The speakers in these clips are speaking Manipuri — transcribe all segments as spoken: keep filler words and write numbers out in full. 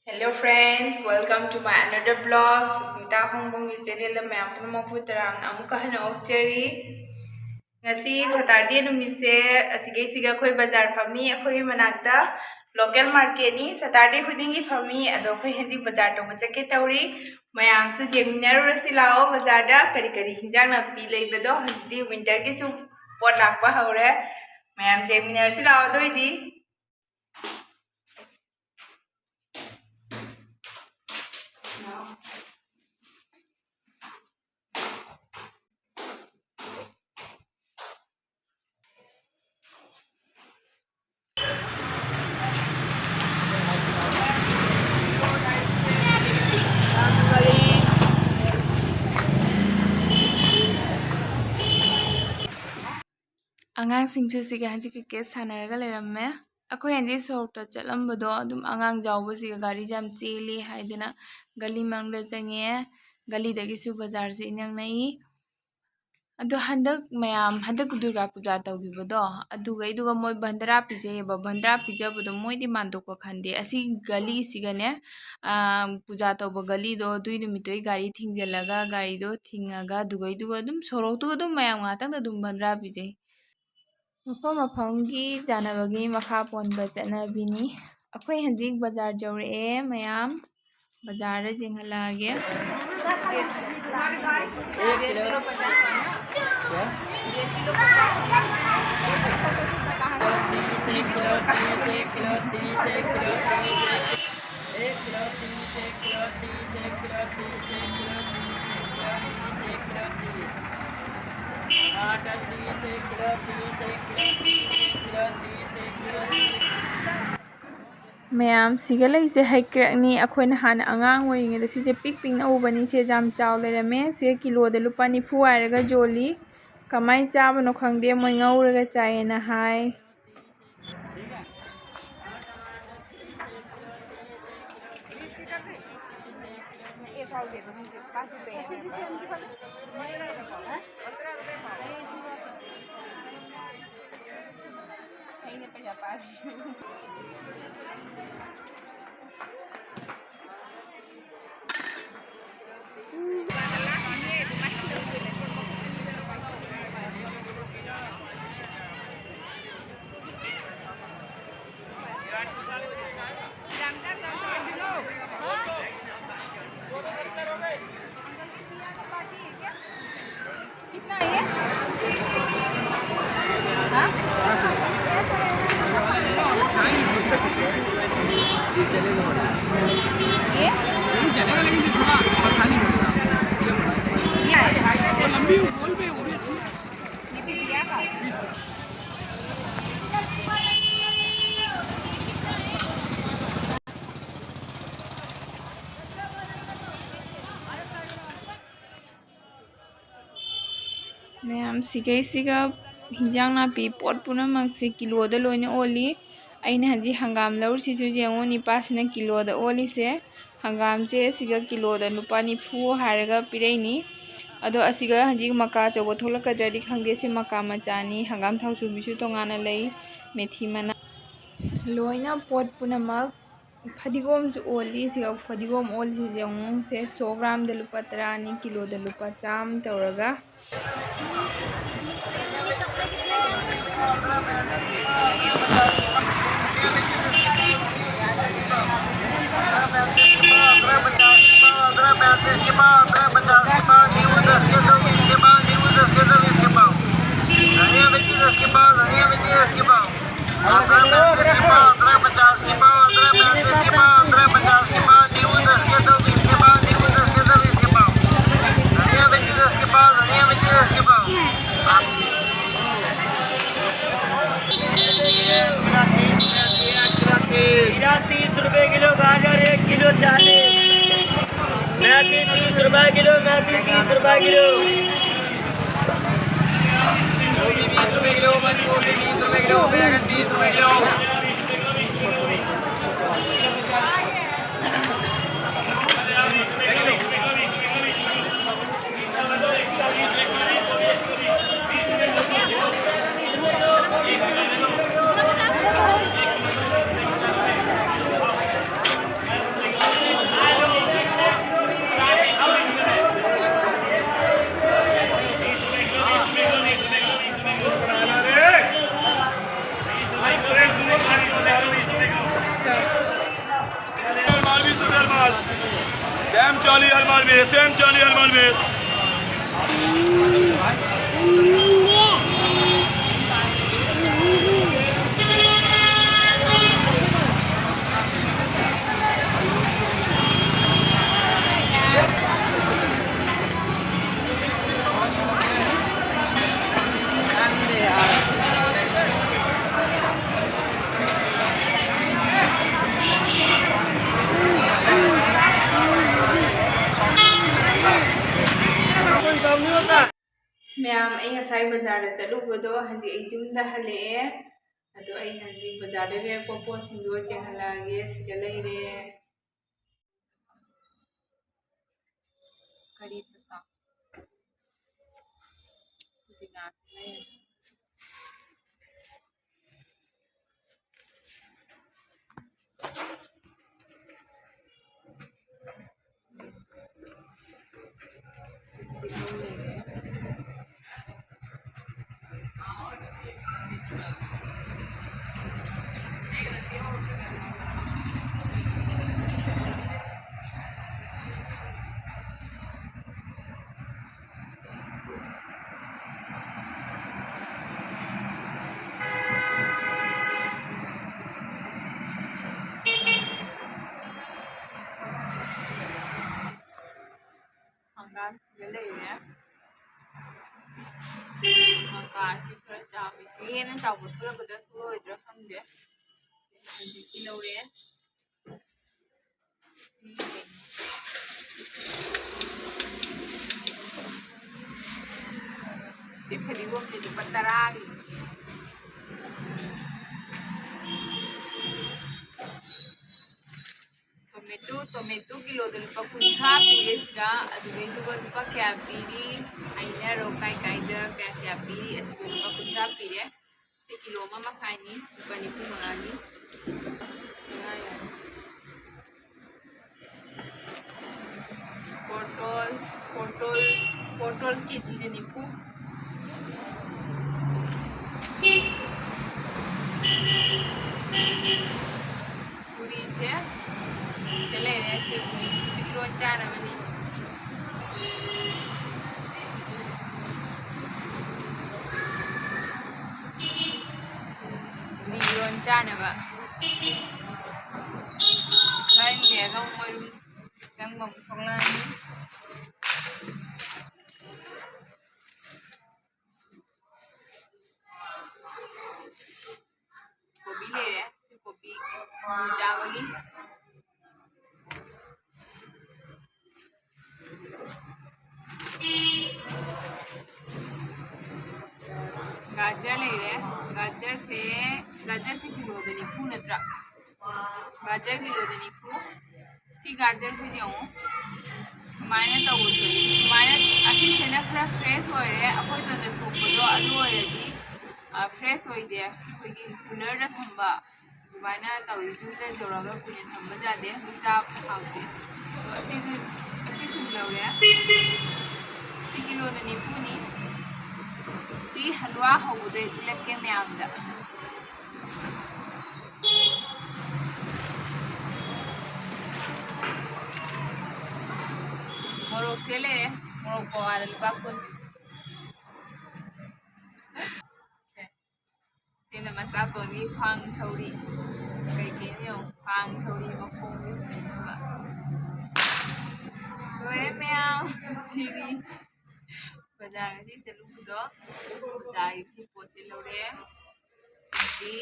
Hello friends, welcome to my another vlog. Susmita ꯈꯣꯡꯕꯣꯡꯒꯤ ꯆꯦꯅꯦꯜꯗ ꯃꯌꯥꯝ ꯄꯨꯝꯅꯃꯛꯄꯨ ꯇꯔꯥꯝꯅ ꯑꯃꯨꯛꯀ ꯍꯟꯅ ꯑꯣꯛꯆꯔꯤ꯫ ꯉꯁꯤ ꯁꯇꯔꯗꯦ ꯅꯨꯃꯤꯠꯁꯦ ꯑꯁꯤꯒꯩꯁꯤꯒ ꯑꯩꯈꯣꯏ ꯕꯖꯥꯔ ꯐꯝꯃꯤ꯫ ꯑꯩꯈꯣꯏꯒꯤ ꯃꯅꯥꯛꯇ ꯂꯣꯀꯦꯜ ꯃꯥꯔꯀꯦꯠꯅꯤ, ꯁꯇꯔꯗꯦ ꯈꯨꯗꯤꯡꯒꯤ ꯐꯝꯃꯤ꯫ ꯑꯗꯣ ꯑꯩꯈꯣꯏ ꯍꯧꯖꯤꯛ ꯕꯖꯥꯔ ꯇꯧꯕ ꯆꯠꯀꯦ ꯇꯧꯔꯤ꯫ ꯃꯌꯥꯝꯁꯨ ꯌꯦꯡꯃꯤꯟꯅꯔꯨꯔꯁꯤ ꯂꯥꯛꯑꯣ, ꯕꯖꯥꯔꯗ ꯀꯔꯤ ꯀꯔꯤ ꯍꯤꯟꯖꯥꯡ ꯅꯥꯄꯤ ꯂꯩꯕꯗꯣ꯫ ꯍꯧꯖꯤꯛꯇꯤ ꯋꯤꯟꯇꯔꯒꯤꯁꯨ ꯄꯣꯠ ꯂꯥꯛꯄ ꯍꯧꯔꯦ꯫ ꯃꯌꯥꯝ ꯌꯦꯡꯃꯤꯟꯅꯔꯁꯤ ꯂꯥꯛꯑꯣ꯫ ꯑꯗꯨ ꯑꯣꯏꯗꯤ ꯑꯉꯥꯡꯁꯤꯡꯁꯨ ꯁꯤꯒ ꯍꯧꯖꯤꯛ ꯀ꯭ꯔꯤꯀꯦꯠ ꯁꯥꯟꯅꯔꯒ ꯂꯩꯔꯝꯃꯦ꯫ ꯑꯩꯈꯣꯏ ꯍꯧꯖꯤꯛ ꯁꯣꯔꯣꯛꯇ ꯆꯠꯂꯝꯕꯗꯣ ꯑꯗꯨꯝ ꯑꯉꯥꯡ ꯌꯥꯎꯕꯁꯤꯒ ꯒꯥꯔꯤꯁꯦ ꯌꯥꯝ ꯆꯦꯜꯂꯤ ꯍꯥꯏꯗꯅ ꯒꯂꯤ ꯃꯅꯨꯡꯗ ꯆꯪꯉꯛꯑꯦ꯫ ꯒꯂꯤꯗꯒꯤꯁꯨ ꯕꯖꯥꯔꯁꯦ ꯏꯅꯛ ꯅꯛꯏ꯫ ꯑꯗꯣ ꯍꯟꯗꯛ ꯃꯌꯥꯝ, ꯍꯟꯗꯛ ꯗꯨꯔꯒꯥ ꯄꯨꯖꯥ ꯇꯧꯈꯤꯕꯗꯣ, ꯑꯗꯨꯒꯩꯗꯨꯒ ꯃꯣꯏ ꯚꯟꯗꯥꯔꯥ ꯄꯤꯖꯩꯌꯦꯕ꯫ ꯚꯟꯗꯥꯔꯥ ꯄꯤꯖꯕꯗꯣ ꯃꯣꯏꯗꯤ ꯃꯥꯟꯗꯣꯛꯄ ꯈꯟꯗꯦ꯫ ꯑꯁꯤ ꯒꯂꯤꯁꯤꯒꯅꯦ, ꯑꯥ, ꯄꯨꯖꯥ ꯇꯧꯕ ꯒꯂꯤꯗꯣ, ꯑꯗꯨꯏ ꯅꯨꯃꯤꯠꯇꯨꯒꯤ ꯒꯥꯔꯤ ꯊꯤꯡꯖꯤꯜꯂꯒ, ꯒꯥꯔꯤꯗꯣ ꯊꯤꯡꯉꯒ, ꯑꯗꯨꯒꯩꯗꯨꯒ ꯑꯗꯨꯝ ꯁꯣꯔꯣꯛꯇꯨꯒ ꯑꯗꯨꯝ ꯃꯌꯥꯝ ꯉꯥꯛꯇꯪꯗ ꯑꯗꯨꯝ ꯚꯟꯗꯥꯔꯥ ꯄꯤꯖꯩ꯫ ꯃꯐꯝ ꯃꯐꯝꯒꯤ ꯆꯥꯅꯕꯒꯤ ꯃꯈꯥ ꯄꯣꯟꯕ ꯆꯠꯅꯕꯤꯅꯤ꯫ ꯑꯩꯈꯣꯏ ꯍꯧꯖꯤꯛ ꯕꯖꯥꯔ ꯌꯧꯔꯛꯑꯦ ꯃꯌꯥꯝ꯫ ꯕꯖꯥꯔꯗ ꯌꯦꯡꯍꯜꯂꯛꯑꯒꯦ꯫ ꯃꯌꯥꯝ, ꯁꯤꯒ ꯂꯩꯁꯦ ꯍꯩꯀ꯭ꯔꯛꯅꯤ꯫ ꯑꯩꯈꯣꯏꯅ ꯍꯥꯟꯅ ꯑꯉꯥꯡ ꯑꯣꯏꯔꯤꯉꯩꯗ ꯁꯤꯁꯦ ꯄꯤꯛ ꯄꯤꯛꯅ ꯎꯕꯅꯤ꯫ ꯁꯦ ꯌꯥꯝ ꯆꯥꯎ ꯂꯩꯔꯝꯃꯦ꯫ ꯁꯦ ꯀꯤꯂꯣꯗ ꯂꯨꯄꯥ ꯅꯤꯐꯨ ꯍꯥꯏꯔꯒ ꯌꯣꯜꯂꯤ꯫ ꯀꯃꯥꯏꯅ ꯆꯥꯕꯅꯣ ꯈꯪꯗꯦ, ꯃꯣꯏ ꯉꯧꯔꯒ ꯆꯥꯏꯌꯦꯅ ꯍꯥꯏ꯫ ꯑꯩꯅ ꯄꯩꯁꯥ ꯄꯥꯏꯕꯤ꯫ ये? जरूर चलेगा, लेकिन फिर थोड़ा परेशानी करेगा। ये बड़ा है। ये आया। और लंबी गोल पे, वो भी अच्छी है। ये भी दिया का? बीस का। ꯃꯌꯥꯝ, ꯁꯤꯈꯩꯁꯤꯒ ꯍꯤꯟꯖꯥꯡ ꯅꯥꯄꯤ ꯄꯣꯠ ꯄꯨꯝꯅꯃꯛꯁꯦ ꯀꯤꯂꯣꯗ ꯂꯣꯏꯅ ꯑꯣꯜꯂꯤ꯫ ꯑꯩꯅ ꯍꯧꯖꯤꯛ ꯍꯪꯒꯥꯝ ꯂꯧꯔꯤꯁꯤꯁꯨ ꯌꯦꯡꯉꯨ, ꯅꯤꯄꯥꯁꯤꯅ ꯀꯤꯂꯣꯗ ꯑꯣꯜꯂꯤꯁꯦ꯫ ꯍꯪꯒꯥꯝꯁꯦ ꯑꯁꯤꯒ ꯀꯤꯂꯣꯗ ꯂꯨꯄꯥ ꯅꯤꯐꯨ ꯍꯥꯏꯔꯒ ꯄꯤꯔꯛꯏꯅꯤ꯫ ꯑꯗꯣ ꯑꯁꯤꯒ ꯍꯧꯖꯤꯛ ꯃꯀꯥ ꯑꯆꯧꯕ ꯊꯣꯛꯂꯛꯀꯗ꯭ꯔꯗꯤ ꯈꯪꯗꯦ꯫ ꯁꯤ ꯃꯀꯥ ꯃꯆꯥꯅꯤ, ꯍꯪꯒꯥꯝ ꯊꯥꯎ ꯁꯨꯕꯤꯁꯨ ꯇꯣꯉꯥꯟꯅ ꯂꯩ, ꯃꯦꯊꯤ ꯃꯅꯥ, ꯂꯣꯏꯅ ꯄꯣꯠ ꯄꯨꯝꯅꯃꯛ꯫ ꯐꯗꯤꯒꯣꯝꯁꯨ ꯑꯣꯜꯂꯤ꯫ ꯁꯤꯒ ꯐꯗꯤꯒꯣꯝ ꯑꯣꯜꯂꯤꯁꯤ ꯌꯦꯡꯉꯨ, ꯁꯦ ꯁꯣ ꯒ꯭ꯔꯥꯝꯗ ꯂꯨꯄꯥ ꯇꯔꯥꯅꯤ, ꯀꯤꯂꯣꯗ ꯂꯨꯄꯥ ꯆꯥꯝꯃ ꯇꯧꯔꯒ꯫ खीरा तीस रुपए किलो, गाजर एक किलो चालीस, मेथी तीस रुपए किलो, मेथी तीस रुपए किलो। गोभी बीस रुपए किलो, बंद गोभी बीस रुपए किलो, बैगन बीस रुपए किलो। सेम चाली हर माल में, सेम चाली हर माल में। ꯃꯌꯥꯝ, ꯑꯩ ꯉꯁꯥꯏ ꯕꯖꯥꯔꯗ ꯆꯠꯂꯨꯕꯗꯣ ꯍꯧꯖꯤꯛ ꯑꯩ ꯌꯨꯝꯗ ꯍꯜꯂꯛꯑꯦ꯫ ꯑꯗꯣ ꯑꯩ ꯍꯧꯖꯤꯛ ꯕꯖꯥꯔꯗ ꯂꯩꯔꯛꯄ ꯄꯣꯠꯁꯤꯡꯗꯣ ꯆꯦꯟꯍꯜꯂꯛꯑꯒꯦ꯫ ꯁꯤꯗ ꯂꯩꯔꯦ꯫ ꯀꯔꯤ ꯄꯣꯠꯅꯣ? ꯄꯨꯗꯤꯅꯥꯁꯨ ꯂꯩꯔꯦ꯫ ꯍꯪꯒꯥꯝ ꯁꯤꯗ ꯂꯩꯔꯦ꯫ ꯃꯀꯥꯁꯤ ꯈꯔ ꯆꯥꯎꯋꯤ꯫ ꯁꯤ ꯍꯦꯟꯅ ꯆꯥꯎꯕ ꯊꯣꯛꯂꯛꯀꯗ꯭ꯔꯥ ꯊꯣꯛꯂꯛꯑꯣꯏꯗ꯭ꯔꯥ ꯈꯪꯗꯦ꯫ ꯍꯧꯖꯤꯛꯀꯤ ꯂꯧꯔꯦ꯫ ꯁꯤ ꯐꯗꯤꯒꯣꯝꯁꯦ ꯂꯨꯄꯥ ꯇꯔꯥꯒꯤ꯫ ꯇꯣꯃꯦꯇꯣ, ꯇꯣꯃꯦꯇꯣ ꯀꯤꯂꯣꯗ ꯂꯨꯄꯥ ꯀꯨꯟꯊ꯭ꯔꯥ ꯄꯤꯔꯦ ꯁꯤꯗ꯫ ꯑꯗꯨꯗꯩꯗꯨꯒ ꯂꯨꯄꯥ ꯀꯌꯥ ꯄꯤꯔꯤ ꯍꯥꯏꯅꯔꯣ, ꯀꯥꯏ ꯀꯥꯏꯗ ꯀꯌꯥ ꯀꯌꯥ ꯄꯤꯔꯤ? ꯑꯁꯤꯗ ꯂꯨꯄꯥ ꯀꯨꯟꯊ꯭ꯔꯥ ꯄꯤꯔꯦ꯫ ꯁꯤ ꯀꯤꯂꯣ ꯑꯃ ꯃꯈꯥꯏꯅꯤ, ꯂꯨꯄꯥ ꯅꯤꯐꯨ ꯃꯉꯥꯒꯤ꯫ ꯉꯥ ꯌꯥꯏ꯫ ꯄꯣꯇꯜ, ꯄꯣꯇꯜ, ꯄꯣꯇꯜ ꯀꯦꯖꯤꯗ ꯅꯤꯐꯨ꯫ ꯄꯨꯔꯤꯁꯦ ꯁꯤꯗ ꯂꯩꯔꯦ꯫ ꯁꯤ ꯄꯨꯔꯤꯁꯤꯁꯨ ꯏꯔꯣꯟ ꯆꯥꯅꯕꯅꯤ꯫ ꯄꯨꯔꯤ ꯏꯔꯣꯟ ꯆꯥꯅꯕ꯫ ꯈꯔ ꯂꯩꯔꯒ ꯑꯃꯨꯛ ꯃꯔꯨꯝ ꯆꯪꯕ ꯑꯃꯨꯛ ꯊꯣꯛꯂꯛꯑꯅꯤ꯫ ꯀꯣꯕꯤ ꯂꯩꯔꯦ꯫ ꯁꯤ ꯀꯣꯕꯤ ꯁꯤꯡꯖꯨ ꯆꯥꯕꯒꯤ꯫ ꯒꯥꯖꯔꯁꯦ, ꯒꯥꯖꯔꯁꯦ ꯀꯤꯂꯣꯗ ꯅꯤꯐꯨ ꯅꯠꯇ꯭ꯔꯥ? ꯒꯥꯖꯔ ꯀꯤꯂꯣꯗ ꯅꯤꯐꯨ꯫ ꯁꯤ ꯒꯥꯖꯔꯁꯤꯗꯤ ꯌꯦꯡꯉꯨ, ꯁꯨꯃꯥꯏꯅ ꯇꯧꯕ ꯊꯣꯛꯏ꯫ ꯁꯨꯃꯥꯏꯅ ꯑꯁꯤꯁꯤꯅ ꯈꯔ ꯐ꯭ꯔꯦꯁ ꯑꯣꯏꯔꯦ꯫ ꯑꯩꯈꯣꯏ ꯇꯣꯟꯗ ꯊꯣꯛꯄꯗꯣ ꯑꯗꯨ ꯑꯣꯏꯔꯗꯤ, ꯑ, ꯐ꯭ꯔꯦꯁ ꯑꯣꯏꯗꯦ꯫ ꯑꯩꯈꯣꯏꯒꯤ ꯀꯨꯂꯔꯗ ꯊꯝꯕ ꯑꯗꯨꯃꯥꯏꯅ ꯇꯧꯏ꯫ ꯌꯨꯝꯗ ꯌꯧꯔꯒ ꯀꯨꯏꯅ ꯊꯝꯕ ꯌꯥꯗꯦ, ꯑꯩꯈꯣꯏ ꯆꯥꯕꯗ ꯍꯥꯎꯇꯦ꯫ ꯑꯗꯣ ꯑꯁꯤꯗꯤ, ꯑꯁꯤ ꯁꯨꯝ ꯂꯧꯔꯦ꯫ ꯁꯤ ꯀꯤꯂꯣꯗ ꯅꯤꯐꯨꯅꯤ꯫ ꯁꯤ ꯍꯜꯋꯥ ꯍꯧꯕꯗꯣ ꯑꯩ ꯎꯠꯂꯛꯀꯦ ꯃꯌꯥꯝꯗ꯫ ꯃꯣꯔꯣꯛꯁꯦ ꯂꯩꯔꯦ, ꯃꯣꯔꯣꯛ ꯄꯋꯥꯗ ꯂꯨꯄꯥ ꯀꯨꯟ꯫ ꯁꯤꯅ ꯃꯆꯥꯇꯣꯟꯒꯤ ꯈ꯭ꯋꯥꯡ ꯊꯧꯔꯤ꯫ ꯀꯩꯀꯩꯅꯣ ꯌꯦꯡꯉꯨ, ꯈ꯭ꯋꯥꯡ ꯊꯧꯔꯤ ꯃꯈꯣꯡꯗ ꯁꯤꯅꯕ꯫ ꯂꯣꯏꯔꯦ ꯃꯌꯥꯝ꯫ ꯁꯤꯅꯤ ꯕꯖꯥꯔ ꯉꯁꯤ ꯆꯠꯂꯨꯕꯗꯣ꯫ ꯕꯖꯥꯔꯒꯤ ꯁꯤ ꯄꯣꯠꯁꯦ ꯂꯧꯔꯦ꯫ ꯑꯗꯨꯗꯤ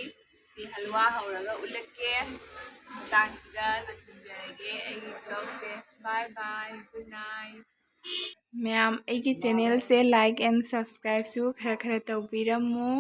ꯁꯤ ꯍꯜꯋꯥ ꯍꯧꯔꯒ ꯎꯠꯂꯛꯀꯦ꯫ ꯃꯇꯥꯡꯁꯤꯗ ꯂꯣꯏꯁꯤꯟꯖꯔꯒꯦ ꯑꯩꯒꯤ vlogꯁꯦ꯫ Bye bye, good night꯫ ꯃꯌꯥꯝ ꯑꯩꯒꯤ channelꯁꯦ like and subscribeꯁꯨ ꯈꯔ ꯈꯔ ꯇꯧꯕꯤꯔꯝꯃꯨ꯫